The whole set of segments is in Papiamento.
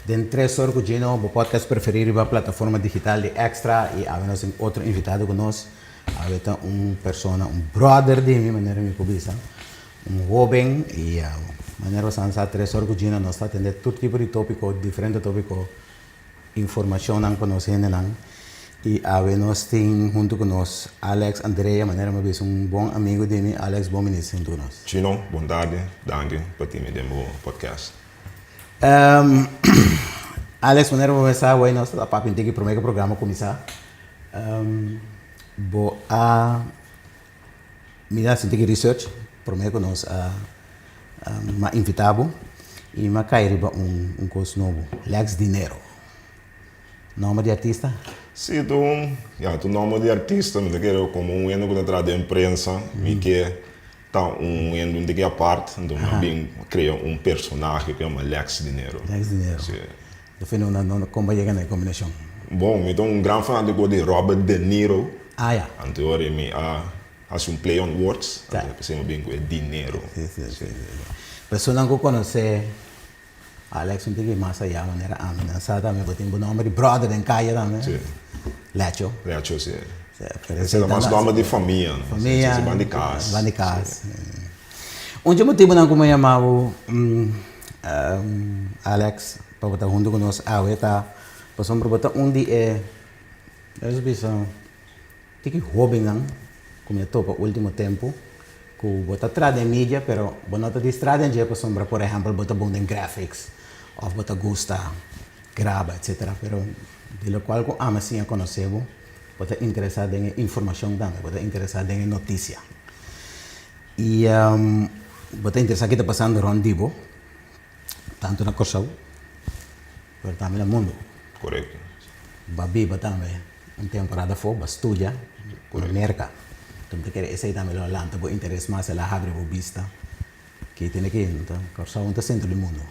Den Tres Or ku Gino, bo podcast preferí riba plataforma digital di Extra i awe nos tin otro invitado ku nos. Awe ta un persona, un brother di mi, manera mi por bisa, un hoben i manera bo sa Tres Or ku Gino nos ta atendé tur tipo di tópiko, diferente tópiko. Informashonnan pa nos hendenan i awe nos tin huntu ku nos Alex Andrea, manera mi a bisa un bon amigu di mi. Alex, bon bini huntu ku nos. Chino, bon tardi, danki pa tin mi den bo podcast. Alex, manera bo mester sa awor nos ta papia un tiki prome ku programa kuminsá. Bo a Mi a hasi tiki research prome ku nos a a invita bo i mi a kai riba un kos nobo, Lex Dinero. Nomber di artista? Si, ta un, ya, ta un nomber di artista. Mi ta kere komo un hende ku ta traha den prensa, mi ke ta un hende un tiki apart, anto mi a bin krea un personahe ku yama Lex Dinero. Lex Dinero. Si. Defini no kon bo a yega na e kombinashon. Bon, mi ta un gran fanátiko di Robert De Niro. Ah ya. Anto ora mi a hasi un play on words, anto p'esei mi a bin ku e dinero. Si, si, si, si. Personanan ku konosé Alex un tiki mas ayá manera ami nan sa tambe bo tin bo nòmber di bròder den kaya tambe. Si. Lecho. Lecho, si. Pero esei ta mas nòmber di famia. Famia. Si, ban di kas. Ban di kas. Un dje motibunan ku mi a yama bo, Alex, pa bo ta huntu ku nos awe ta pasobra bo ta un di e, nos bisa, tiki hóbennan ku mi a topa último tempu ku bo ta traha den media pero bo no ta distra den dje pasobra por ehèmpel bo ta bon den graphics òf bo ta gusta graba etcetera pero di lokual ku ami a siña konosé bo, bo ta interesá den e informashon tambe, bo ta interesá den e notisia. I bo ta interesá ki ta pasando rònt di bo, tantu na Kòrsou, pero tambe na mundu. Korekto. Bo a biba tambe un temporada afó, bo a studia na Merka. Enton mi ta kere esei tambe lo a lanta bo interes mas, el a habri bo bista ki tene ki Kòrsou no ta sentro di mundu.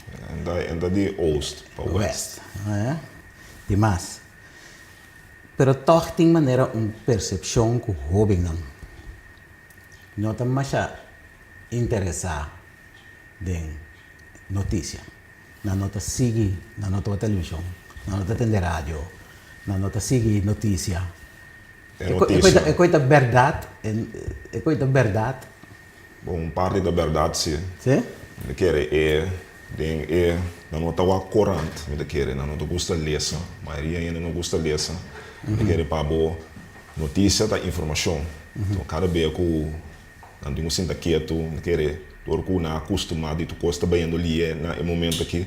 E ta di oost pa west. West, di mas. Pero tòg tin manera un persepshon ku hóbennan. No ta masha interesá den notisia. Nan no ta sigui, nan no ta wak televishon, nan no ta tende radio, nan no ta sigui notisia. E notisia. E koe ta bèrdat? E koe ta bèrdat? Bon, un parti ta bèrdat si. Si? Mi ta kere e den e nan no ta wak korant, mi ta kere nan no ta gusta lesa, mayoria hende no gusta lesa. Mi ta kere pa bo Notisia ta informashon. Enton kada bia ku nan tin ku sinta ketu, nan kere dor ku nan a kustumá di tur kos ta bayendo lié na e momento aki,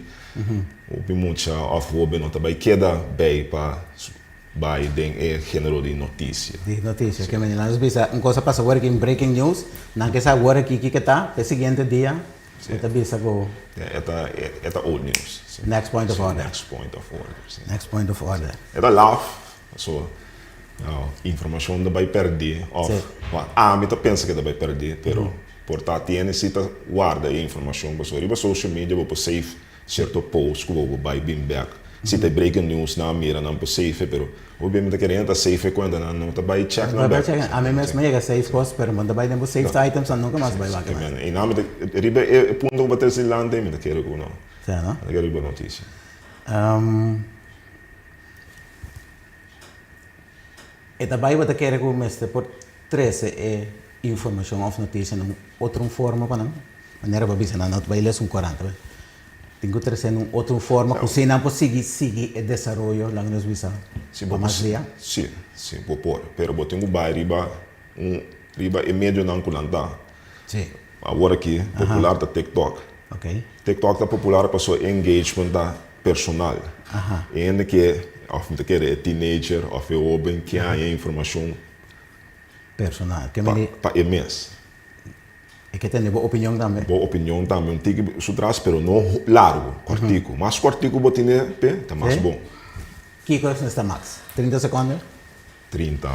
hopi mucha òf hóben no ta bai keda bei pa bai den e género di notisia. Di notisia. Ke manera nos bisa un kos a pasa awor aki, un breaking news, nan ke sa awor aki kiko ta, pa e siguiente dia bo ta bisa ku. E ta e ta old news. Next point of order. Next point of order, si. Next point of order. E ta laf. So, informashon ta bai pèrdí òf ami ta pensa ke ta bai pèrdí, pero por ta tiene si ta warda e informashon pasobra riba social media bo por save sierto post ku bo por bai bin bèk. Si ta e breaking news nan a mira nan por save e, pero hopi bia mi ta kere hende ta save e kuenta nan no ta bai chèk nan bèk. Ami mes mi yega save post pero bo no ta bai den bo saved items nan nunka mas bai wak mas. I nan mi ta riba e punto ku bo ta trese dilanti mi ta kere ku no. Mi ta kere riba notisia. E ta bai bo ta kere ku mester por trese e informashon òf notisia na un otro forma pa nan? Manera bo a bisa nan no ta bai lesa un korant bai. Tin ku trese na un otro forma ku si nan por sigui sigui e desaroyo laga nos bisa pa mas dia? Si, si bo por. Pero bo tin ku bai riba un riba e medionan ku nan ta. Si. Awor aki popular ta TikTok. TikTok ta popular pasobra e engagement ta personal. E hende ke, òf mi ta kere e teenager òf e hóben ke haña e informashon Personal. Ke pa pa e mes. E ke tende bo opinion tambe. Bo opinion tambe un tiki su tras pero no largu, kòrtiku. Mas kòrtiku bo tene p'e ta mas bon. Kiko es ta mas? 30 sekonde? 30,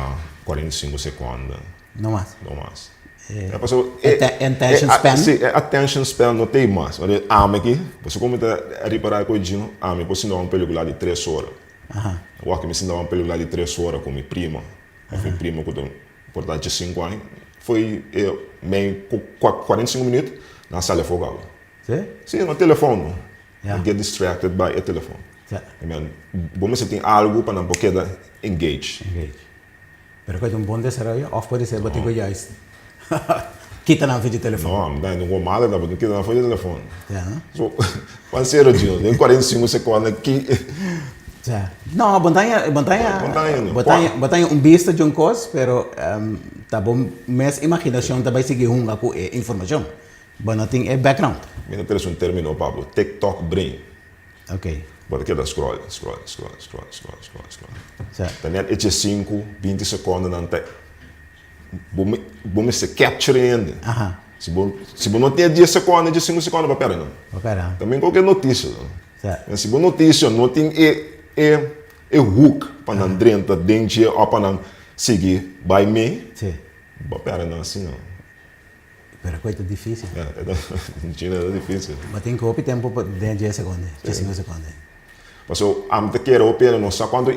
45 sekonde. No mas? No mas. E pasobra e attention span? Si, e attention span no t'ei mas. Wanneer ami aki, pasobra ku mi ta ripará ku e djino, ami por sinta wak un pelikula di tres ora. Wak mi sinta wak un pelikula di tres ora ku mi prima, òf mi primo ku ta por ta diesinku aña, foi e mei 45 minüt, nan sali afó kaba. Si? Si, no telefòn. I get distracted by e telefòn. I mean, bo mester tin algu pa nan por keda engage. Engage. Pero ku ta un bon desaroyo òf por ser bo tin ku juist kita nan for di telefòn? No, mi ta hende un malo ta bo tin kita nan for di telefòn. Ja, no? So, wan sero Gino, den 45 sekonde ki. Ja. No, bo ta haña, bo ta haña, Bo ta haña no. bo ta haña, bo ta haña un bista di un kos, pero ta bo mes imaginashon ta bai sigui hunga ku e informashon. Bo no tin e background. Mi ta trese un termino pa bo, TikTok brain. Ok. Bo ta keda scroll, scroll, scroll, scroll, scroll, scroll, scroll. Sa. Ta net eche sinku, binti sekondenan ta bo bo mester capture hende. Aha. Si bo si bo no tin e dies sekonde, dje sinku sekonde bo a pèrdè nan. Bo a pèrdè nan. Ta men koke notisia. Sa. En si bo notisia no tin e e e hook pa nan drenta den dje òf pa nan sigui bai mee, Si. bo a pèrdè nan asina. Pero koe ta dificil. Ja, e ta, China ta dificil. Bo tin ku hopi tempo pa den dje seconde, dje sinku seconde. Paso ami ta kere hopi hende no sa kuantu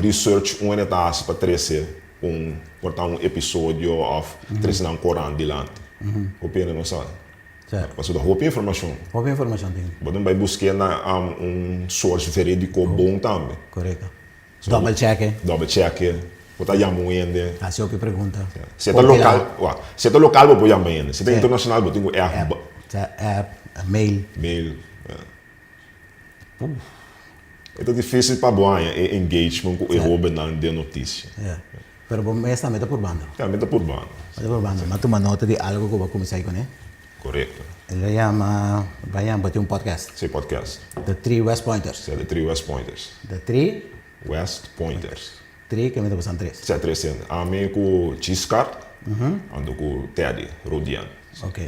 research un hende ta hasi pa trese un, por ta un episodio of trese nan korant dilanti. Hopi hende no sa. Paso ta hopi informashon. Hopi informashon tin. Bo tin bai busk'é na un source verediko bon tambe. Korekto. Double check e. Double check e. Bo ta yama un hende. Hasi hopi pregunta. Si e ta local, wak. Si e ta local bo por yama hende. Si e ta internacional bo tin ku app. App, mail. Mail, ya. E ta dificil pa bo haña e engagement ku e hobennan den notisia. Ya. Pero bo mes tambe ta purbando. Ya, mi ta purbando. Bo ta purbando. Mi a tuma nota di algo ku bo a kuminsá kuné. Korekto. El a yama, Brian, bo tin un podcast. Sí, podcast. The Three West Pointers. Sí, The Three West Pointers. The Three. West Pointers. Three, ke mi ta pasan tres. Sí, tres hende. Ami ku Giscard, anto ku Teddy Rodian. Ok.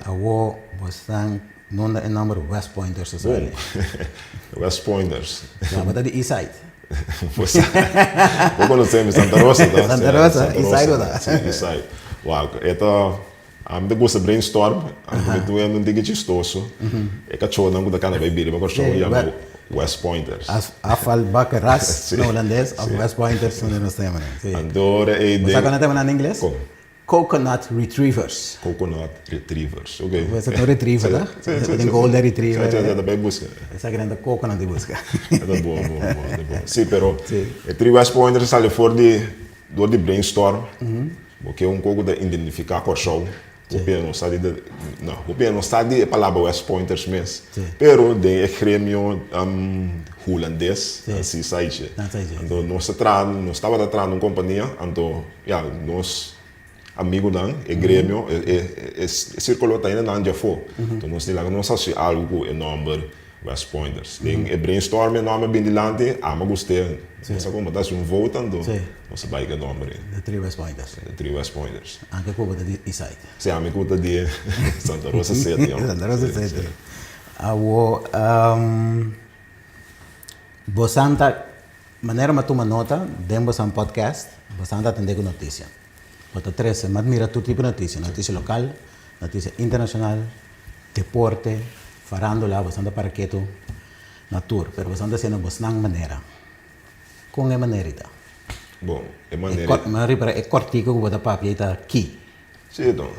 Awor bo stan nunda e nomber West Pointers a sali? Bon, West Pointers. Ya, bo ta di East Side. Bo sa, bo konosé mi, Santa Rosa ta. Santa Rosa, East Side bo ta. Sí, East Side. Wak, e ta. Ami ta gusta brainstorm, anto mi tuen un tiki chistoso. E kachónan ku ta kana bai bira pa Kòrsou yama West Pointers. Afvalbakkeras na hulandes òf West Pointers manera nos ta yama nan. Sí. Anto ora ei den. Bo sa kon nan ta yama nan na ingles? Kon? Coconut Retrievers. Coconut Retrievers, ok. Bo sa ta un retriever, ta? Sí, sí, sí. Tin golden retriever. Sí, sí, ta bai buska. Esaki nan ta coconut di buska. Ta bon, bon, bon, ta bon. Sí, pero e tri West Pointers a sali for di Dor di brainstorm, bo ke un koko ta identifiká Kòrsou, hopi hende no sa di no, hopi hende no sa di e palabra West Pointers mes, pero den e gremio hulandes nan si sa ichi. Anto nos ta traha, nos tabata traha na un kompania, anto ya, nos amigunan, e gremio, e sirkulo ta ainda nan djafó. Anto nos di laga nos hasi algu ku e nòmber West Pointers. Den e brainstorm e nòmber bin dilanti, ami a gust'é. Nos a kuma ta hasi un vote anto nos a bai ku e nòmber ei. The Three West Pointers. The Three West Pointers. Anke ku bo ta di East Side. Si, ami ku ta di Santa Rosa City. Santa Rosa City. Awor, bosan ta, manera mi a tuma nota den bosan podcast, bosan ta atendé ku notisia. Bo ta trese, mi a mira tur tipo di notisia, notisia lokal, notisia internashonal, deporte, farandula, bosan ta para ketu na tur, pero bosan ta hasiendo bosnan manera. Kon e manera ei ta? Bon, e manera. Mi a ripara e kòrtiku ku bo ta papia ei ta ki? Si, don.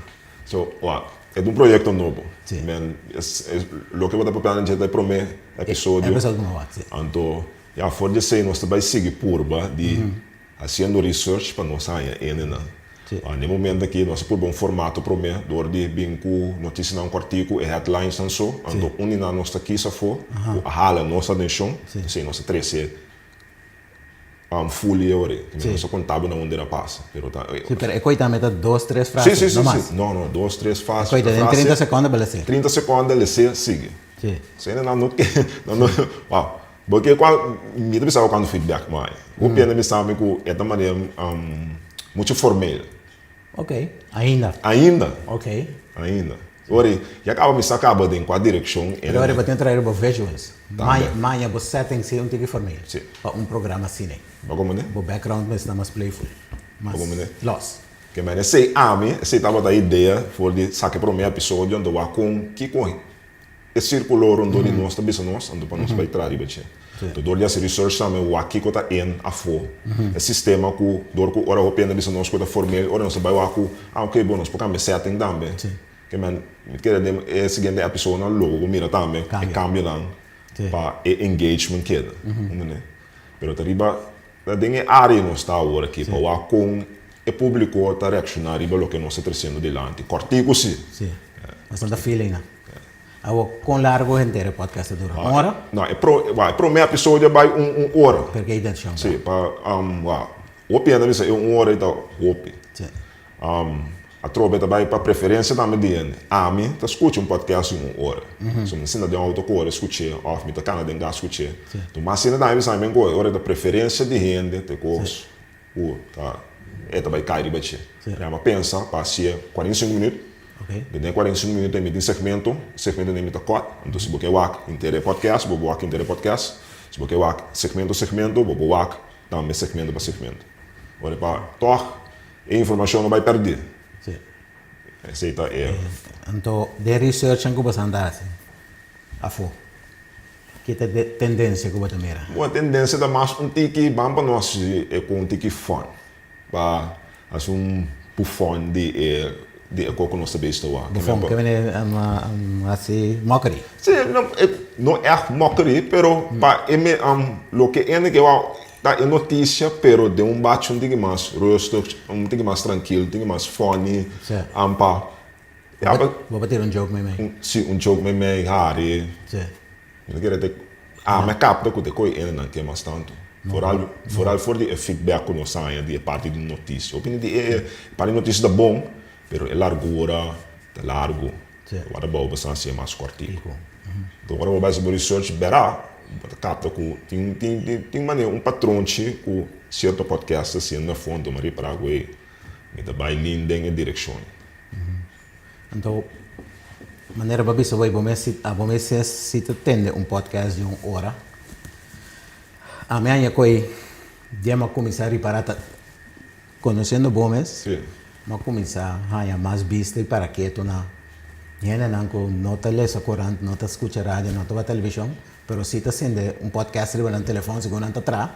So, wak, e ta un proyekto nobo. Si. Men, loke bo ta papiando dje ta e promé episodio. Episodio ku mi wak, si. Anto, ya, for di esei nos ta bai sigui purba di Haciendo research pa nos haña hendenan. Na e momento aki nos a purba un formato prome door di bin cu noticianan cortico, e headlinesnan so, anto un di nan nos ta kis afo cu a hala nos atencion, esey nos a trece full e ora ey. Nos a conta bo na unda era pasa, pero ta. Si, pero e coy tambe ta dos, tres frase, no mas. Si, si, si. No, no, dos, tres frase. E coy ta den 30 seconde bo lese. 30 seconde lese, sigui. So hendenan no ke, nan no, wow. Bo ke kua mi ta bisa bo kuantu feedback mi hay. Hopi hende bisa mi ku e ta manera muchu formeel. Ok, ainda. Ainda. Ok. Ainda. Ora ya kaba mi sa kaba den kua direkshon e. Pero ora bo tin traer bo visuals. Tambe. Maña bo setting si un tiki formeel. Si. Pa un programa asina. Bo komprende? Bo background mester ta mas playful. Bo komprende? Mas los. Ke men esei ami, esei tabata e idea for di saka e prome episodio anto wak kon kiko E sirkulo rondó di nos ta bisa nos, anto pa nos bai traha riba dje. Anto dor di hasi research tambe wak kiko ta en afó. E sistema ku dor ku ora hopi hende bisa nos ku ta formeel, ora nos ta bai wak ku, ah ok bon nos por kambia setting tambe. Ke men, mi ta kere den e siguiente episodonan lo bo mira tambe e kambionan. Pa e engagement keda. Entende? Pero ta riba, ta den e área nos ta awor aki pa wak kon e públiko ta reakshoná riba loke nos ta tresiendo dilanti. Kòrtiku si. Sí. Bastante feeling nan. Awor, kon largu henter e podcast ta dura? Un ora? No, e pro, wak, e promé episodio a bai un un ora. Perke intenshon ta? Sí, pa, wak, hopi hende a bisa e un ora ei ta hopi. Sí. Atrobe ta bai pa preferencia tambe di hende. Ami ta scucha un podcast di un ora. So mi ta sinta den auto core scuch'e of mi ta cana den gas scuch'e. Tu mas hende tambe bisa mi ben coge ora ta preferencia di hende ta e cos cu ta e ta bai cay riba dje. Mi a pensa pa haci'e 45 minuut. Den e 45 minuut mi tin segmento, segmento den mi ta cut. Enton si bo ke wak henter e podcast bo por wak henter e podcast. Si bo ke wak segmento segmento bo por wak tambe segmento pa segmento. Ora pa tog E informacion no bai perdi. Sí. Esey ta e. Anto den researchnan cu bo sa anda haci afo, ki ta e tendencia cu bo ta mira? Bon, e tendencia ta mas un tiki, ban pa nos haci e cu un tiki fun. Pa haci un bufon di e di e co cu nos ta bezig ta wak. Bufon, ke mene haci mockery? Sí, no, no echt mockery, pero pa e me loke hende ke wak Ta e noticia pero den un bachi un tiki mas rustig, un tiki mas trankil, un tiki mas funny, ampa. Ya pa. Bo pa tira un joke meimei. Si, un joke meimei, hari. Si. Mi ta kere te, ami a capta cu te coy hendenan ke mas tanto. Vooral, vooral for di e feedback cu nos haña di e parti di noticia. Hopi di e parti di noticia ta bon, pero e largura ta largo. Wak ta bou pasobra si e mas kòrtiku. Enton ora bo bai hasi bo research bera bo ta kapta ku tin tin tin manera un patronchi ku sierto podcast ta hasiendo na fondo. Mi a ripará ku ey mi ta bai lin den e direkshon. Anto manera bo a bisa bo ey bo mes si abo mes si ta tende un podcast di un ora. Ami aña ku ey dia mi a kuminsá ripará ta Conociendo bo mes, mi a cuminsa haña mas bista y paraketo na hendenan cu no ta lesa corant, no ta scucha radio, no ta wak television, pero si ta sende un podcast riba nan telefon segun nan ta traha,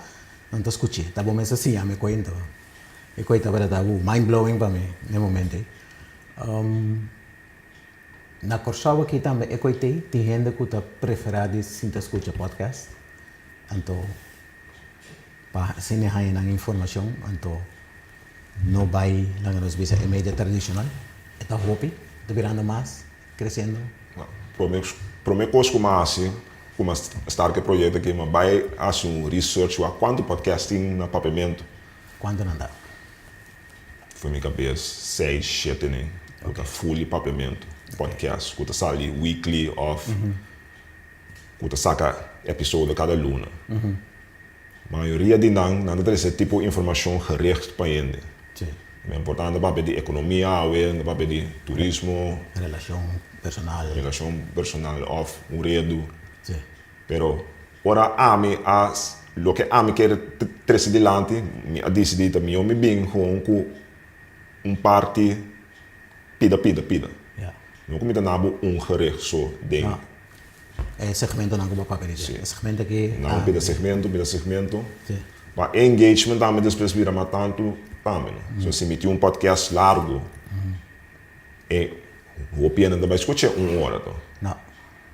nan ta scuch'e. Ta bo mes a siña mi cuento. E coy tabata ta mind blowing pa mi na e momento ey. Na Corsou aki tambe e coy t'ey, tin hende cu ta prefera di sinta scucha podcast, anto. Pa asina e haña nan informashon, anto no bai laga nos bisa e media tradishonal. E ta hopi, e ta birando mas, kresiendo. Prome prome kos ku mi a hasi ku mi a start ku e proyekto aki, mi a bai hasi un research wak kuantu podcast tin na Papiamentu. Kuantu nan ta? For mi kabes seis, shete nen ku ta fully Papiamentu podcast ku ta sali weekly òf ku ta saka episodio kada luna. Mayoria di nan, nan ta trese tipo informashon gericht pa hende. E importante papia di ekonomia awe, nan ta papia di turismo. Relashon personal. Relashon personal òf un redu. Pero ora ami a, loke ami kere trese dilanti, mi a disidí ta mihó mi bin gewoon ku un parti pida pida pida. No ku mi ta na bo un gericht so den. E segmentonan ku bo papia di dje. E segmento aki. Nan bira segmento, bira segmento. Pa e engagement tambe despues bira mas tantu tambe no. So si mi tin un podcast largu e hopi hende ta bai skucha un ora to. No.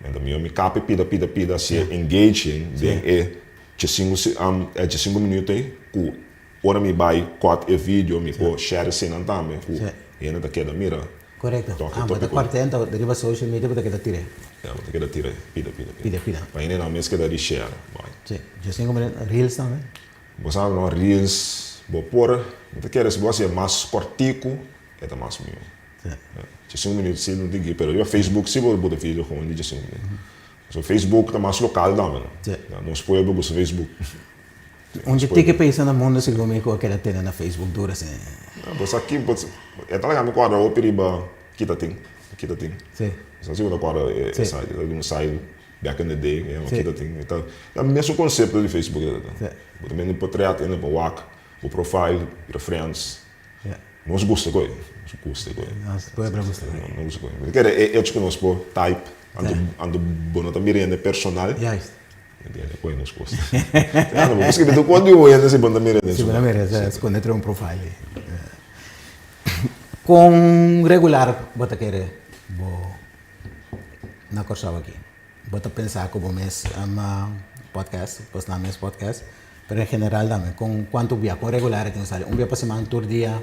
Enton mi mi kapia pida pida pida si e engaging den e diesinku e diesinku minuut ei ku ora mi bai cut e video mi por share eseinan tambe ku hende ta keda mira. Korekto. Ah, bo ta kòrt'é anto riba social media bo ta keda tir'é. Ya, bo ta keda tir'é pida, pida, pida. Pida, pida. Pa hendenan mes keda reshare. Bai. Sí. Dje sinku minüt, reels tambe? Bo sa no, reels bo por, mi ta kere si bo hasié mas kòrtiku e ta mas mihó. Sí. Dje sinku minüt si no tin ki, pero riba Facebook si bo buta video gewoon di dje sinku minüt. Pasobra Facebook ta mas lokal tambe no. Sí. Nos pueblo gusta Facebook. Un dje tiki paisnan na mundo segun mi ku a keda tene na Facebook dura asina. Pues aki pues e ta laga mi kòrda hopi riba Kita Tin, Kita Tin. Sí. Sa si bo ta kòrda e site, e ta un site back in the day ku yama Kita Tin. E ta e mesun konsepto di Facebook e ta. Sí. Bo ta mende portret ene pa wak bo profile, bira friends. Nos gusta koe, nos gusta koe. Nos pueblo gusta koe. Nos gusta koe. Mi ta kere e hecho ku nos por type anto anto bo no ta mirende personal. Juist. Entiende koe nos gusta. Ya no bo por skirbi tur kos di un hende si bo no ta mirende. Si bo no ta mirende, sa skonde tras un profile. Kon regular bo ta kere bo na Kòrsou aki? Bo ta pensa ku bo mes podcast, bos nan mes podcast, pero en general tambe kon kuantu bia, kon regular e tin ku sali? Un bia pa siman, tur dia?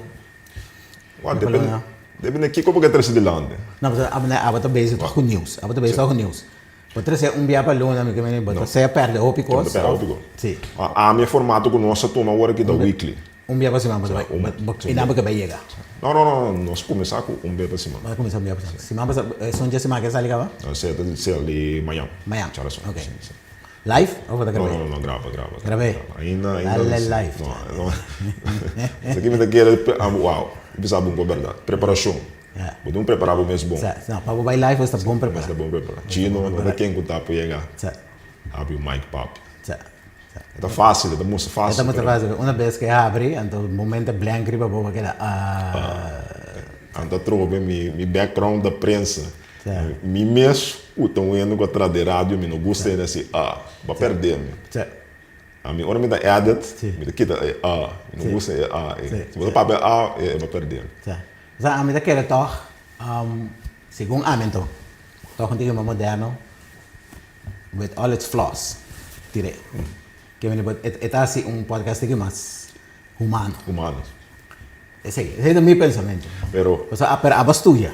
Wak, depende, depende kiko bo ke trese dilanti. No, pasobra abo abo ta bezig tòg ku news, abo ta bezig tòg ku news. Bo trese un bia pa luna mi ke mende bo ta sea pèrdè hopi kos. Bo ta pèrdè hopi kos. Si. Ami e formato ku nos a tuma awor aki ta weekly. Un bia pa siman bo ta bai, i nan bo ke bai yega? No, no, no, nos kuminsá ku un bia pa siman. Bo ta kuminsá un bia pa siman. Siman pasá, esun dje siman ke sali kaba? No, esei ta sali mañan. Mañan, Djarason. ok. Live of bo ta grab'é? No, no, no, graba, graba. Grab'é? Ainda, ainda. Dale live. No, no. Esaki mi ta kere, wow, mi bisa bo un kos bèrdat. Preparashon. Bo tin ku prepará bo mes bon. Sa, no, pa bo bai live bo sta bon prepará. Bo sta bon prepará. Chino no ta ken ku ta por yega. Sa. Habri un mic papia. Sa. E ta fácil, e ta mustra fácil. E ta mustra fácil. Una bes ku e habri, anto momento blank riba bo, bo keda ah. Anto atrobe mi mi background ta prensa. Mi mes ku ta un hende ku a traha den radio mi no gusta hende hasi ah. Bo a pèrdè mi. Ami ora mi ta edit, mi ta kita e ah. Mi no gusta e ah ei. Si bo ta papia ah, e bo a pèrdè mi. Sa, ami ta kere tòg, segun ami anto, tòg un tiki mas moderno. With all its flaws, tir'é. Ke mende bo e ta hasi un podcast tiki mas humano. Humano. Esei, esei ta mi pensamentu. Pero. Pasobra pero abo a studia.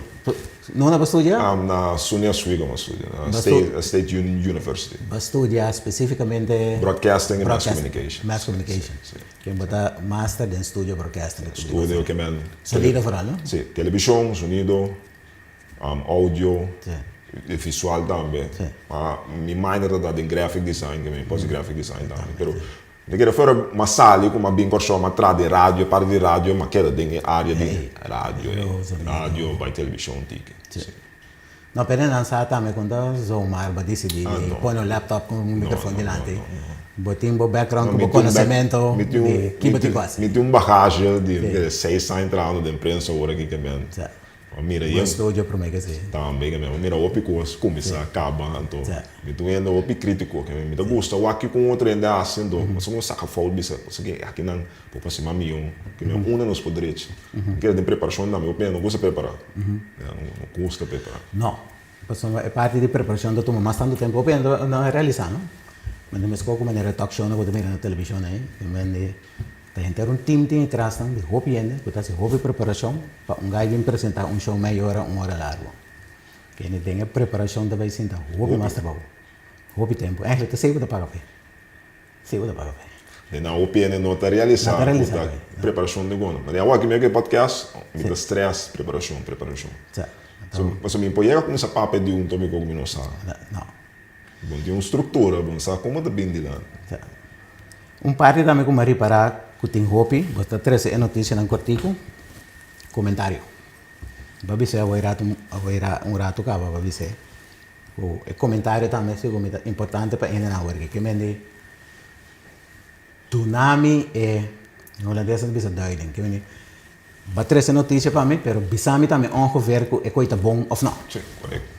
No abo a studia? Na SUNY Oswego mi a studia, na State State University. Bo a studia specificamente. Broadcasting and Mass Communication. Mass Communication. Si. Ke bo ta master den studio broadcasting. Studio ke men. Sonido vooral, no? Si, televishon, sonido. Audio e visual tambe. Ma mi minor ta ta den graphic design ke mi por graphic design tambe. Pero mi kere fuera m'a sali ku m'a bin Kòrsou m'a traha den radio parti di radio m'a keda den e area di radio radio bai televishon tiki. No pero nan sa tambe kon ta zomaar bo disidí di pone un laptop ku un mikrofon dilanti. Bo tin bo background ku bo konosemento di ki bo tin ku hasi. Mi tin un bagage di seis aña trahando den prensa ora aki ke men. Bo mira Bo studio prome ke si. Tambe ke mi a mira hopi kos kuminsá kaba anto mi ta un hende hopi kritiko ke mi ta gusta wak kiko un otro hende hasi anto pasobra mi saka fout bisa pasobra ke akinan por por hasi mas mihó ke mi unda nos por drecha mi kere den preparashon tambe hopi hende no gusta prepara no gusta prepara. No pasobra e parti di preparashon ta tuma mas tantu tempu hopi hende no a realisa no mi meskos ku manera talk show nan ku ta mira na televishon ei Ta henter un team tin atras nan di hopi hende ku ta hasi hopi preparashon pa un gai bin presenta un show mei ora, un ora largu. Kende den e preparashon ta bai sinta hopi mas trabou, hopi tempu. Eigenlijk ta esei bo ta paga p'e. Esei bo ta paga p'e. Den nan hopi hende no ta realisa ku ta preparashon di gono. Ma den awor aki mi a ke podcast, mi ta stress preparashon, preparashon. Pasobra mi por yega kuminsa papia di un tópiko ku mi no sa. No. Bo tin un struktura, bo no sa komo ta bin dilanti. Un parti tambe ku mi a ripará ku tin hopi, bo ta trese e notisianan kortiku, komentario. Bo a bis'é awor ratu, awor un ratu kaba bo a bis'é ku e komentario tambe sigur mi ta importante pa hende nan awor ke mende duna mi e, na hulandes nan ta bisa duiding, ke mende bo a trese notisia pa mi pero bisa mi tambe ongeveer ku e koi ta bon òf no. Sí, korekto.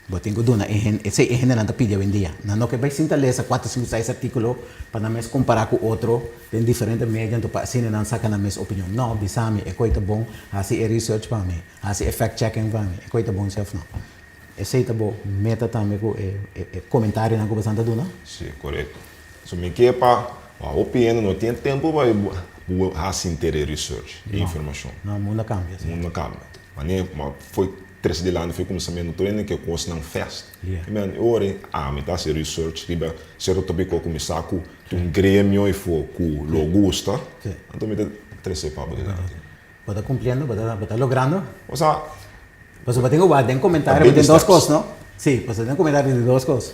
Bo tin ku duna e hende, esei e hendenan ta pidi awendia. Nan no ke bai sinta lesa kuater, sinku, seis artíkulo pa nan mes kompará ku otro den diferente media anto pa asina nan saka nan mes opinion. No, bisa mi e koi ta bon, hasi e research pa mi, hasi e fact checking pa mi, e koi ta bon si òf no. Esei ta bo meta tambe ku e e komentarionan ku bosan ta duna? Si, korekto. So mi ke pa hopi hende no tin e tempu pa bo hasi henter e research, e informashon. No, mundu a kambia, si. Mundu a kambia. Manera foi Trese dilanti foi kuminsamentu tur hende ke kosnan fest. I men e ora ami ta hasi research riba sierto topiko ku mi sa ku tin un gremio efo ku lo gusta, anto mi ta trese pa bo dilanti. Bo ta kumpliendo? Bo ta bo ta logrando? Osea. Pasobra bo tin ku wak den komentario bo tin dos kos no? Si, pasobra den komentario tin dos kos.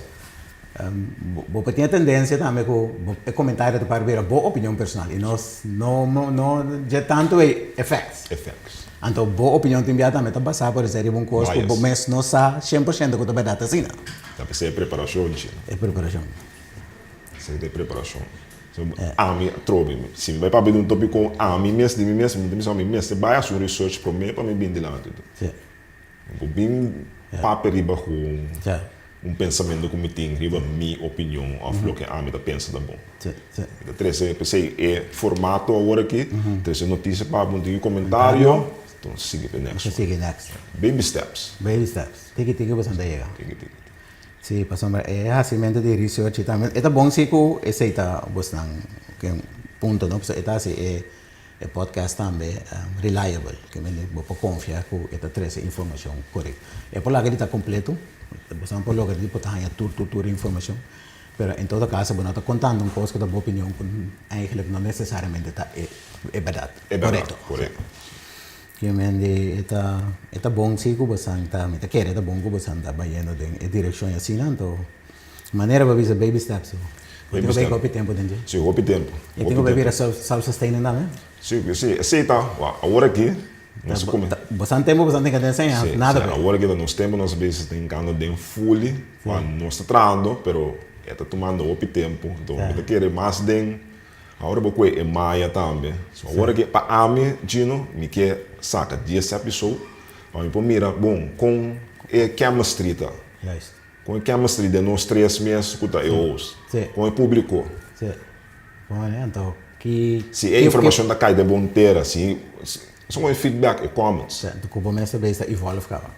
Bo por tin e tendensia tambe ku e komentario ta para bira bo opinion personal i nos no no dje tantu e effects. Effects. Anto bo opinion tin bia tambe ta basá por esei riba un kos ku bo mes no sa 100% ku ta bèrdat asina. Ta p'esei e preparashon chi. E preparashon. Esei ta e preparashon. So ami atrobe si mi bai papia di un topiko ami mes di mi mes mi ta bisa mi mester bai hasi un research promé pa mi bin dilanti. Si. Bo bin papia riba ku un pensamentu ku mi tin riba mi opinion òf loke ami ta pensa ta bon. Mi ta trese p'esei e formato awor aki, trese notisia pa bo, un tiki komentario, enton sigui p'e next one. Sigui next. Baby steps. Baby steps. Tiki tiki bo ta yega. Tiki tiki. Sí, pasobra e hasimentu di research i tambe e ta bon si ku esei ta bosnan punto no, pasobra e ta hasi e e podcast tambe reliable, ke mende bo por konfia ku e ta trese informashon korekto. E por laga di ta kompleto, bosnan por logra di por ta haña tur tur tur informashon, pero en todo kaso bo no ta kontando un kos ku ta bo opinion ku eigenlik no nesesariamente ta e e bèrdat korekto. Ke mende e ta e ta bon si ku bosan ta, mi ta kere e ta bon ku bosan ta bayendo den e direkshon asina, anto manera bo bisa baby steps bo tin ku bay hopi tempu den dje. Si, hopi tempu. I tin ku bay bira self sustaining tambe? Si, si, esei ta, awor aki nos a kuminsá. Bosan tempu bosan tin ku den enseña nada Si, awor aki ta nos tempu nos a bisa ta hinkando den fuli, nos ta trahando pero e ta tumando hopi tempu, anto mi ta kere mas den Awor bo kue e maya tambe. So awor aki pa ami, Gino, mi ke saka dies episode pa mi por mira bon kon e chemistry ta. Juist. Kon e chemistry den nos tres mes ku ta e host. Si. Kon e publico. Si. Bon e anto ki. Si e informacion ta kai den bon tera, si si kon e feedback, e comments. Si, anto ku bo mes ta bezig ta evolve kaba.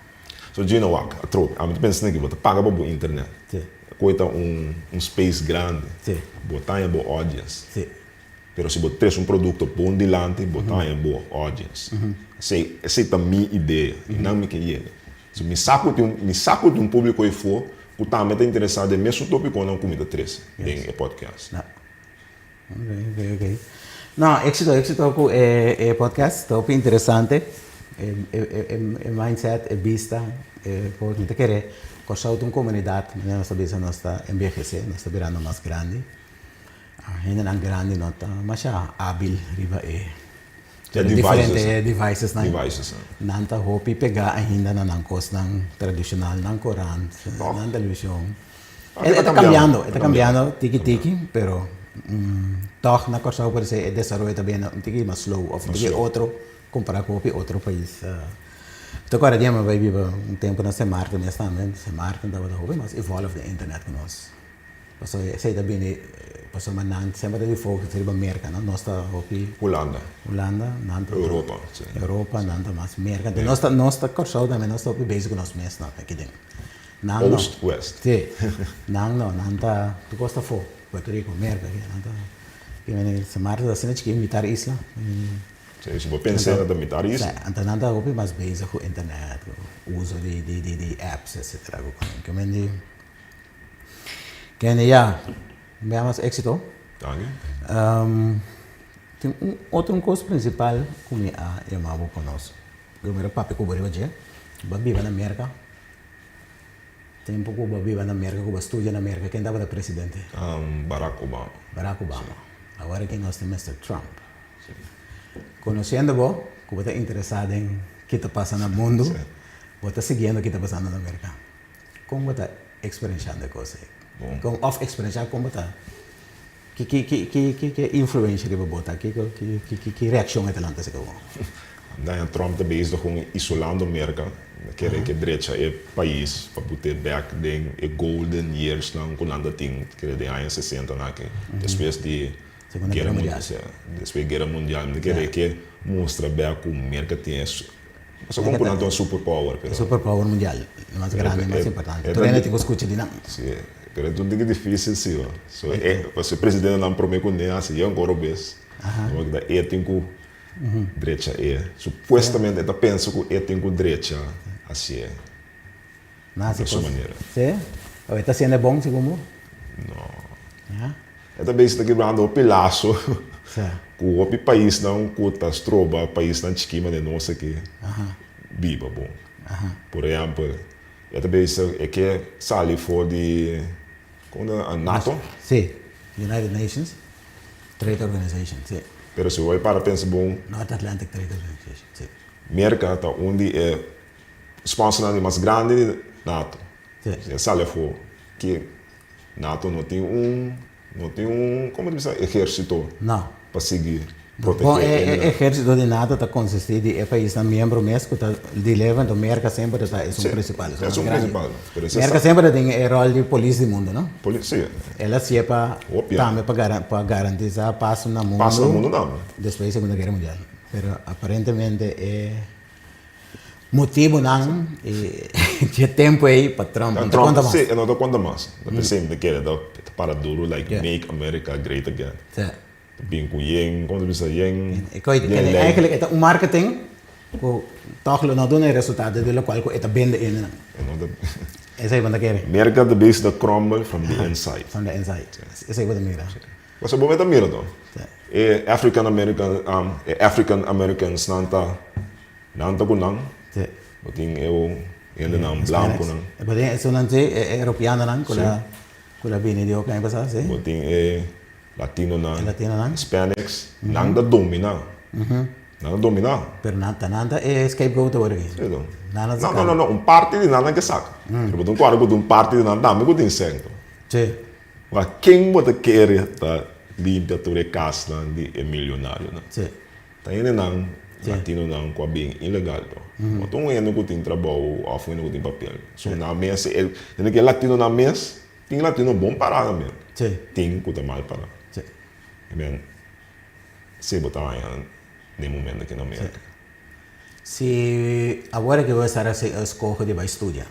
So Gino wak, atrobe, ami ta pensa ki bo ta paga pa bo internet. Si. Koe ta un un space grandi. Si. Bo ta haña bo audience. Si. Pero si bo trese un producto bon dilanti, bo ta haña bo audience. Esei, esei ta mi idea i nan mi ke yega. So mi sa ku tin un, mi sa ku tin un publico efo ku tambe ta interesa den mesun topiconan ku mi ta trese den e podcast. Ja. Ok, ok, ok. No, éxito, éxito ku e e podcast. Ta hopi interesante. E e e e mindset, e bista, e por mi ta kere Kòrsou ta un komunidat, manera nos ta bisa nos ta envehesé, nos ta birando mas grandi. Hendenan grandi no ta masha ábil riba e diferente devicesnan. Nan ta hopi pegá ainda na nan kosnan tradishonal, nan korant, nan televishon. E ta cambiando, e ta cambiando tiki tiki, pero toch na Kòrsou parece e desaroyo ta bini un tiki mas slow of un tiki otro compara cu hopi otro pais. Mi ta acorda dia mi a bay biba un tempo na Sint Maarten mes tambe, Sint Maarten tabata hopi mas evolve den internet cu nos. Pasobra esey ta bini pasobra nan semper ta di focus riba Merca no, nos ta hopi. Hulanda. Hulanda, nan ta. Europa, si. Europa, nan ta mas Merca. Nos ta, nos ta Kòrsou tambe nos ta hopi bezig cu nos mes no aki den. Nan no. Oost, west. Sí. Nan no, nan ta tur kos ta afó. Puerto Rico, Merka, ke nan ta ke mene Sint Maarten ta asina chikí, mitar isla. Sí, si bo pensa nan ta mitar isla. Sí, anto nan ta hopi mas bezig ku internet, ku uso di di di di apps etcetera ku kos. Ke men di ke mende ya, bia mas éxito. Danki. Tin un otro un kos prinsipal ku mi a yama bo pa nos. Ku mi ta papia ku bo riba dje, bo a biba na Merka. Tempu ku bo a biba na Merka, ku bo a studia na Merka, ken tabata presidente? Barack Obama. Barack Obama. Awor aki nos tin Mister Trump. Konosiendo bo, ku bo ta interesá den ki ta pasa na mundu, bo ta siguiendo ki ta pasando na Merka. Kon bo ta eksperenshando e kos ei? Kon, òf eksperenshá kon bo ta, ki ki ki ki ki ki influensha riba bo ta? Kiko ki ki ki reakshon e ta lanta aserka bo? Donald Trump ta bezig con isolando Merca, na kere ke drecha e pais pa put'e bek den e golden years nan ku nan ta tin, kere den aña sesenta nan aki, despues di Segunda Guera Mundial. Despues di Guera Mundial, mi ta kere ke mustra bek ku Merca tin e, no sa kon ku nan ta un super power, pero. Super power mundial, e mas grandi, e mas importante, tur hende tin ku skucha di nan. Si, pero e ta un tiki dificil si, so e, pasobra e presidentenan prome ku ne hasi e ankor obes, e tin ku Drecha e. Supuestamente e ta pensa ku e tin ku drecha hasié Na na su manera. Sí? O e ta hasiendo e bon segun bo? No. Ya. E ta besi ta kibrando hopi laso Sí. ku hopi paisnan ku ta stroba paisnan chikí manera nos aki biba bon. Por ehèmpel, e ta besi e ke sali for di, komo ta nato? Sí, United Nations. Trade Organization, sí. Pero si bo bai para pensa bon. North Atlantic Trade Organization, sí. Merka ta un di e sponsornan di mas grandi di nato. Sí. Si e sali afó ke nato no tin un, no tin un, komo ta bisa, ehérsito. No. Pa sigui Bon, protegé e e e ehérsito di nato ta konsistí di e paisnan miembro mes ku ta di leve, anto Merka semper ta esun prinsipal, esun mas Esun grandi. prinsipal, pero esei Merka sa. semper ta tin e ròl di polis di mundu, no? Polis, sí. El a hasié pa Hopi tambe pa pa garantisá pas na mundu. Pas na mundu tambe. Despues di Segunda Guera Mundial. Pero aparentemente e. Motibonan dje tempo ei pa Trump no ta konta mas. Si, e no ta konta mas. Ta p'esei mi ta kere ta para duru like make America great again. Ta bin ku yen, komo ta bisa, yen yen lei. Eigenlijk e ta un marketing ku tòg lo no duna e resultado di lokual ku e ta bende hendenan. Esei bo ta kere. Merka ta bezig ta crumble from the inside. From the inside. Esei bo ta mira. Pasobra bo mester mira to. E African American, e African Americans nan ta. Nan ta ku nan. Sí. Bo tin e hendenan blankonan. Bo tin esunnan sí, e europeanonan ku la ku la bini di hopi aña pasá, sí. Bo tin e latinonan. E latinonan. Hispanics. Nan ta dominá. Nan ta dominá. Pero nan ta nan ta e scapegoat awor aki. Sí no. Nan a No, no, no, no. Un parti di nan nan ke saka. Pero bo tin kòrda ku tin un parti di nan tambe ku tin sènto. Sí. Ma ken bo ta kere ta limpia tur e kasnan di e milionarionan? Sí. Ta hendenan latinonan ku a bin ilegal to. No ta un hende ku tin trabou òf un hende ku tin papel. So nan mes e hende ku e latinonan mes tin latino bon pará na Merka. Tin ku ta mal pará. I men si bo ta haña den momento aki na Merka. Si awor ke bo estar hasi e eskoho di bai studia.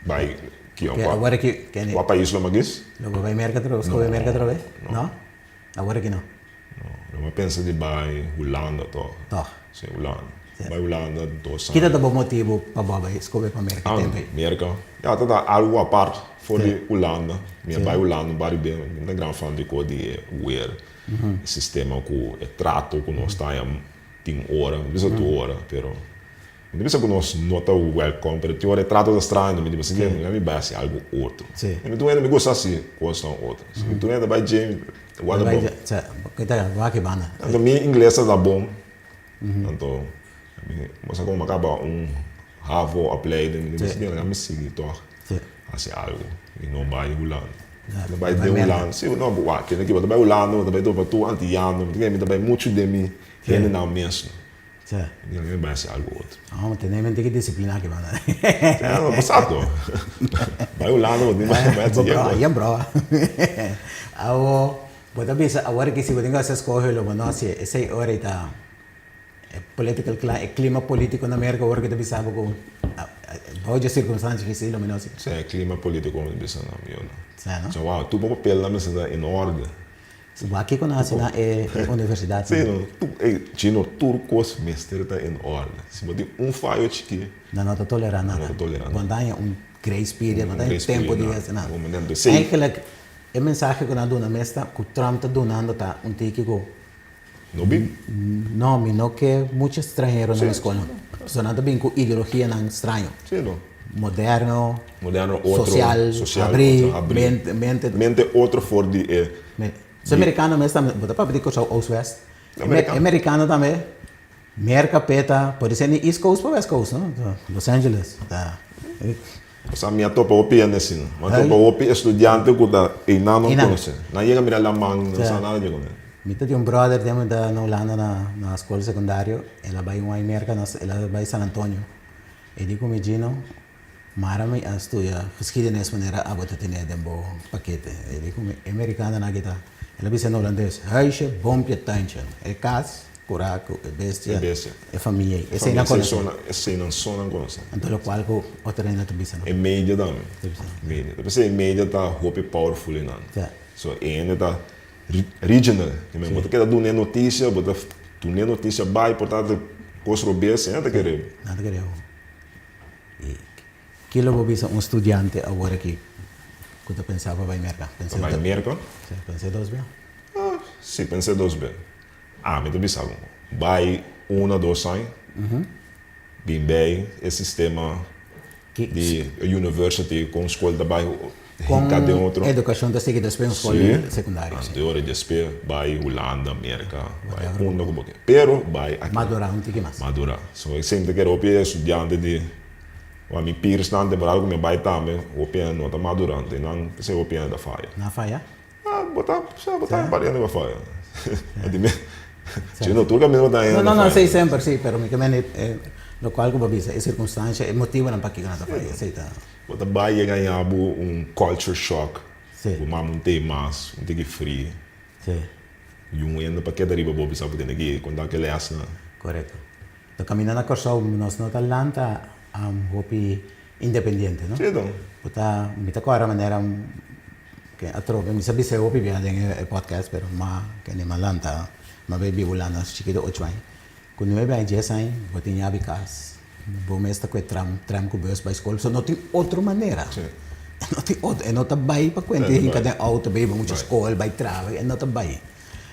Bai kion kua? Kua pais lo magis? Lo bo bai Merka atrobe? Skohe Merka atrobe? No? Awor aki no? No, lo mi a pensa di bai Hulanda tòg. Tòg. Sí, Hulanda. Bai Hulanda dos aña. Kita ta bo motibu pa bo bai skohe pa Merka tempu ei? Merka? Ya, ta ta algu apart for di Hulanda. Mi a bai Hulanda un par di bes. Mi ta gran fan di ko di e weer, e sistema ku e trato ku nos ta haña tin ora, no bisa tur ora, pero Mi ta bisa ku nos no ta welkom, pero tin ora e trato ta straño, mi ta bisa ke mi bai hasi algu otro. Mi tur hende mi gusta hasi kosnan otro. Si mi tur hende bai dje, mi ta wak bon. Anto mi ingles ta bon, anto mi sa komo mi a kaba un havo opleiding, mi ta bisa ke mi sigui tòg hasi algu i no bai Hulanda. No bai den Hulanda, si no wak kende ki bo ta bai Hulanda, bo ta bai topa tur antiano, mi ta bai muchu den mi hendenan mes. Sí. Mi no bai hasi algo otro. No, bo tene mente ki disiplina aki banda. Sí, no, pasa to. Bai Hulanda bo tin bai hasi yen kos. Yen broa. Awo, bo ta bisa awor ki si bo tin ku hasi eskohe lo bo no hasi esei ora i ta e political cli e klima politiko na Merka awor ki ta bisa bo ku bou dje sirkunstansia ki si lo mi no hasi. Sí, e klima politiko mi ta bisa no, mi no. Sí, no? So, wow, tur bo papelnan mester ta in orde. Wak kiko nan hasi na e universidat. Sí, no, tur, ey, chino, tur kos mester ta in orde. Si bo tin un fayo chikí. Nan no ta tolerá nada. Nan no ta tolerá nada. Bo ta haña un grace period, bo ta haña tempu di hasi nada. Eigenlijk, e mensahe ku nan a duna mes ta, ku Trump ta dunando ta un tiki ku. No bin. No, mi no ke muchu stranhero na mi skolnan. Pasobra nan ta bin ku ideologianan straño. Sí, no. Moderno. Moderno, otro. Social, Social, abrí, otro, abrí. mente, mente. Mente otro for di e. So e merikano mes tambe, bo ta papia di Kòrsou Oost-West. Amerikano. E merikano tambe, Merka peta, por esei ni East Coast pa West Coast, no? Los Angeles, ta. Pasobra mi a topa hopi hende asina. Mi a topa hopi estudiante ku ta einan no konosé. Nan yega mira laman, nan no sa nada di kuné. Mi ta tin un brother tempu mi ta na Hulanda na skol sekundario, el a bai un aña Merka, el a bai San Antonio. E di ku mi, Gino, mara mi a studia geschiedenis manera abo ta tene den bo pakete. E di ku mi, e merikanonan aki ta, el a bisa na hulandes, huisje, boompje, tuintje. E kas, kurá ku e bestia, e famia ei. Esei nan konosé. Esei nan so nan konosé. Anto lokual ku otro hende ta bisa nan. E media tambe. Media. Ta p'esei e media ta hopi powerful einan. So e hende ta regional. Bo ta keda duna e notisia, bo ta duna e notisia bai, por ta kos robes, e nan ta kere. Nan ta kere bo. I ki lo bo bisa un studiante awor aki ku ta pensa pa bai Merka? Pa bai Merka? Si, pens'é dos bia. Si, pens'é dos bia. Ami ta bisa bo, bai un a dos aña, bin bei e sistema di university kon skol ta bai hinka den otro. Kon edukashon ta sigui despues un skol sekundario. Si, anto ora despues bai Hulanda, Merka, bai unda ku bo ke. Pero bai aki. Madurá un tiki mas. Madurá. So e semper ta kere hopi estudiante di, ora mi peers nan temporada ku mi a bai tambe, hopi hende no ta madurá, anto nan p'esei hopi hende ta faya. Nan faya? Ah, bo ta, sa, bo ta pariendo pa faya. Di mi, si no tur caminda bo ta No, no, no, si, semper, si, pero mi ke mende e locual cu bo bisa, e circunstancia, e motibonan pakico nan ta faya, esey ta. Bo ta bay yega ña bo un culture shock, Si. bo mama un tey mas, un tiki fri. Si. Y un hende pa keda riba bo bisa bo tene ki conta ke lesnan. Corecto. Ta kaminda na Kòrsou nos no ta lanta hopi independiente, no? Sí, don. Bo ta, mi ta kòrda manera ke atrobe, mi sa bisa e hopi bia den e podcast, pero ma kende m'a lanta, m'a bay biba Hulanda chikitu ocho aña. Ku nuebe aña, dies aña, bo tin yabi kas, bo mes ta kue tram, tram ku bus bai skol, so no tin otro manera. Sí. No tin otro, e no ta bai pa kuenta hinka den outo, bay hiba mucha skol, bai traha, e no ta bai.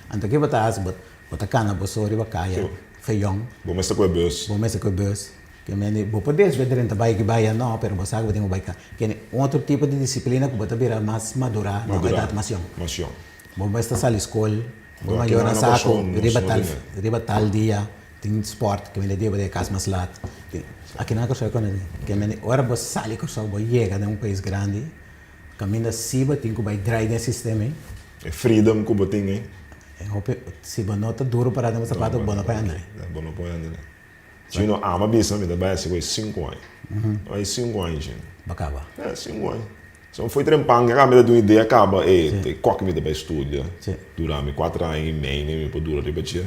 Anto ke bo ta hasi? Bo Bo ta kana bo so riba kaya, Feyon. Bo mester koe bus. Bo mester koe bus. Ke mende bo por desve drenta bai aki bai no, pero bo sa ku bo tin ku bai ka. Kende un otro tipo di disiplina ku bo ta bira mas madurá na un edat mas yòn. Mas yòn. Bo mester sali skol, bo mayornan sa ku riba tal riba tal dia tin spòrt, ke mende dia bo ta kas mas lat. Aki nan Kòrsou e kos nan. Ke mende ora bo sali Kòrsou bo yega den un pais grandi Kaminda si bo tin ku bai drai den sistema ei. E freedom ku bo tin ei. E hopi, si bo no ta duru pará den bo sapato, bo no por handle. Bo no por handle. Gino ama bisa mi ta bai hasi ku e sinku aña. Bai sinku aña Gino. Bo kaba. Ya, sinku aña. So mi foi trempan ya mi ta dun idea kaba e te kòk mi ta bai studia. Dura mi kuater aña i mei mi por dura riba dje.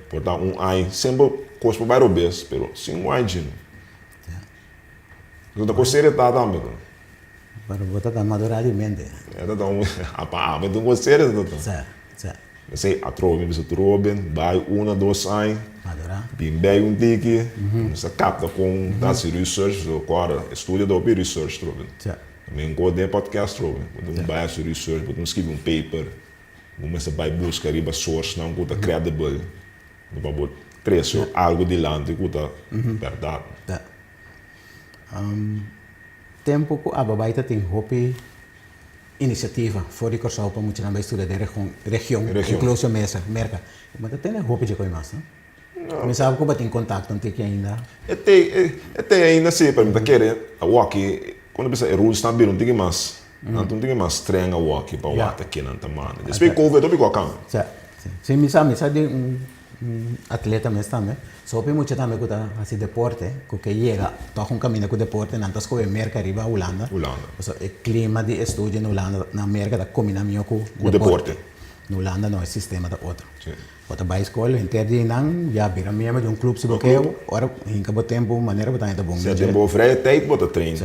Por ta un aña, semper kos por bai robes, pero sinku aña Gino. No ta kos serio ta tambe. Pero bo ta ta madurá di mente. E ta ta un apa ame ta un kos serio ta ta. Sa, sa. P'esei atrobe mi bisa tur hoben bai una dos aña. Madurá. Bin bei un tiki. Nos a kapta kon ta hasi research so kòrda e studio ta hopi research trobe. Sa. Mi nko den podcast trobe. Bo tin ku bai hasi research, bo tin ku skibi un paper. Bo mester bai buska riba source nan ku ta credible pa bo trese algu dilanti ku ta bèrdat. Sa. Tempu ku aba bai ta tin hopi inisiativa for di Kòrsou pa muchanan bai studia den region, region, inkluso mesa, Merka. Bo ta tene hopi dje koi mas, no? Mi sa ku bo tin kontakto un tiki ainda. E te, e te ainda si, pero mi ta kere awoki, kon ta bisa e rules nan bira un tiki mas, nan ta un tiki mas streng awoki pa wak ta kinan ta manda. Despues di covid hopi ku a kambia. Sa, si. Si, mi sa, mi sa di un Atleta mes tambe. So hopi mucha tambe ku ta hasi deporte, ku ke yega tòg un kaminda ku deporte, nan ta skohe Merka riba Hulanda. Hulanda. Pasobra e klima di estudio na Hulanda, na Merka ta kombiná mihó ku Ku deporte. Na Hulanda no, e sistema ta otro. Si. Bo ta bai skol, henter di nan ya bira miembro di un klup si bo ke, ora hinka bo tempu manera bo ta haña ta bon. Si, den bo vrije tijd bo ta train. Si.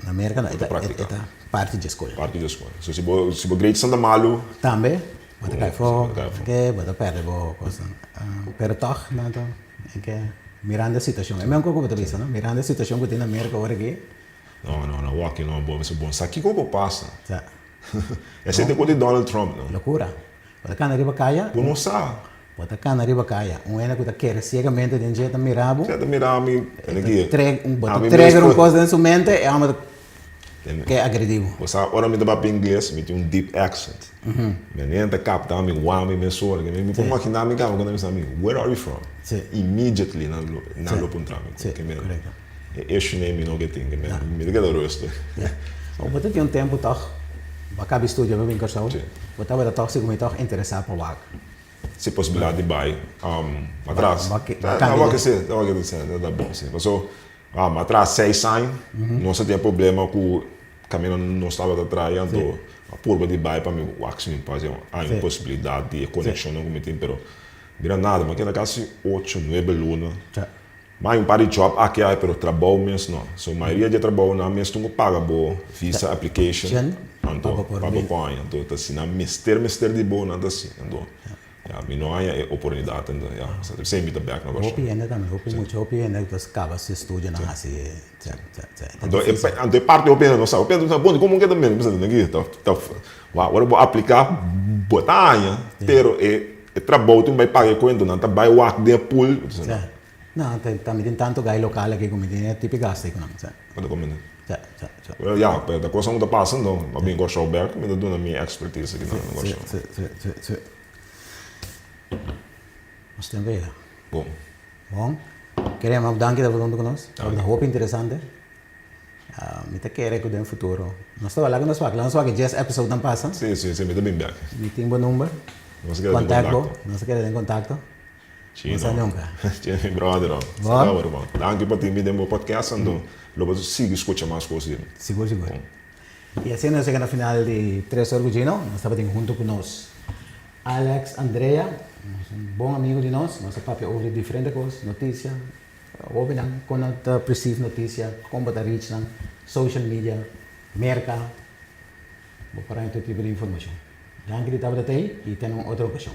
Na Merka no, e Bo ta ta praktiká. e ta parti dje skol. Parti dje skol. So si bo si bo grades nan ta malu. Tambe. Bo ta kai afó, ke bo ta pèrdè bo kosnan. Pero tòg nan ta ke mirando e situashon. E mesmo ku bo ta bisa, no? Mirando e situashon ku tin na Merka ora aki. No, no, no, wak no, bo mester bon sa kiko por pasa. Sa. Esei ta ku di Donald Trump, no? Lokura. Bo ta kana riba kaya. Bo no sa. Bo ta kana riba kaya. Un hende ku ta kere siegamente den dje ta mira bo. Ta mira mi. E ta bo ta trigger un kos den su mente e hòmber ta Ke agredivo. Bo sa ora mi ta papia ingles mi tin un deep accent. Mi nena ta capta mi wou mi mesora. Mi por imagina mi caba cu nan bisa mi where are you from? Immediately nan lo nan lo puntra mi. Si, correcto. E issue nei mi no ke tin mi ta keda rustig. Bo ta tin un tempo toch bo a caba studia bo bin Kòrsou bo tabata toch sigur mi toch interesa pa wak. Si posibilidad di bai atras. Ta wak si ta wak si ta bon si paso Ma tras seis aña nos a tin e problema ku kaminda nos tabata traha anto a purba di bai pa mi wak si mi por haci hay un posibilidad di e konekshonnan ku mi tin pero mira nada mi a keda kasi ocho nuebe luna ma hay un par di job aki ay pero trabou mes no so mayoria di e trabounan mes tin ku paga bo visa application anto pa bo por haña anto ta asina mester mester di bo nan ta asina anto Ya, mi no haña e oportunidat enta, ya. P'esei mi ta bèk na Kòrsou. Hopi hende tambe, hopi mucha, hopi hende ku ta kaba su estudionan hasi, sa, sa, sa. Anto e, anto e parti hopi hende no sa. Hopi hende ta bisa, bon, komo ke ta mira? Mi bisa, naki, ta, ta, wou, ora bo apliká, bo ta haña, pero e, e trabou tin bai paga e kuenta, nan ta bai wak den e pool. Sa. No, tambe tin tantu gai lokal aki ku mi tin e tipi gastu ei ku nan, sa. Bo ta komprende? Sa, sa, sa. Pero ya, pero ta kosnan ku ta pasa anto, bo a bin Kòrsou bèk, mi ta duna mi expertise aki na Kòrsou. Si, si, si, si. Nos tempu a yega. Bon. Bon. Kere yama danki ta huntu ku nos. Tabata hopi interesante. Mi ta kere ku den futuro nos ta wak, laga nos wak, laga nos wak e dies episodenan pasa. Si, si, si, mi ta bin bèk. Mi tin bo number. Nos a keda den kontakto. Kontak bo, nos a keda den kontakto. Chino. No sa nunca. Chino mi brother oh. Bo? Sa bo ruman. Danki pa tin mi den bo podcast anto lo bo sigui scucha mas cos di mi. Sigur sigur. Y asina nos yega na final di Tres Or cu Gino. Nos tabatin hunto cu nos Alex Andrea, nos un bon amigo di nos. Nos a papia over di diferente cos, noticia. Hobennan kon nan ta perceive notisia, kon bo ta reach nan, social media, Merka, bo por haña tur tipo di informashon. Danki di tabata ei i te na un otro okashon.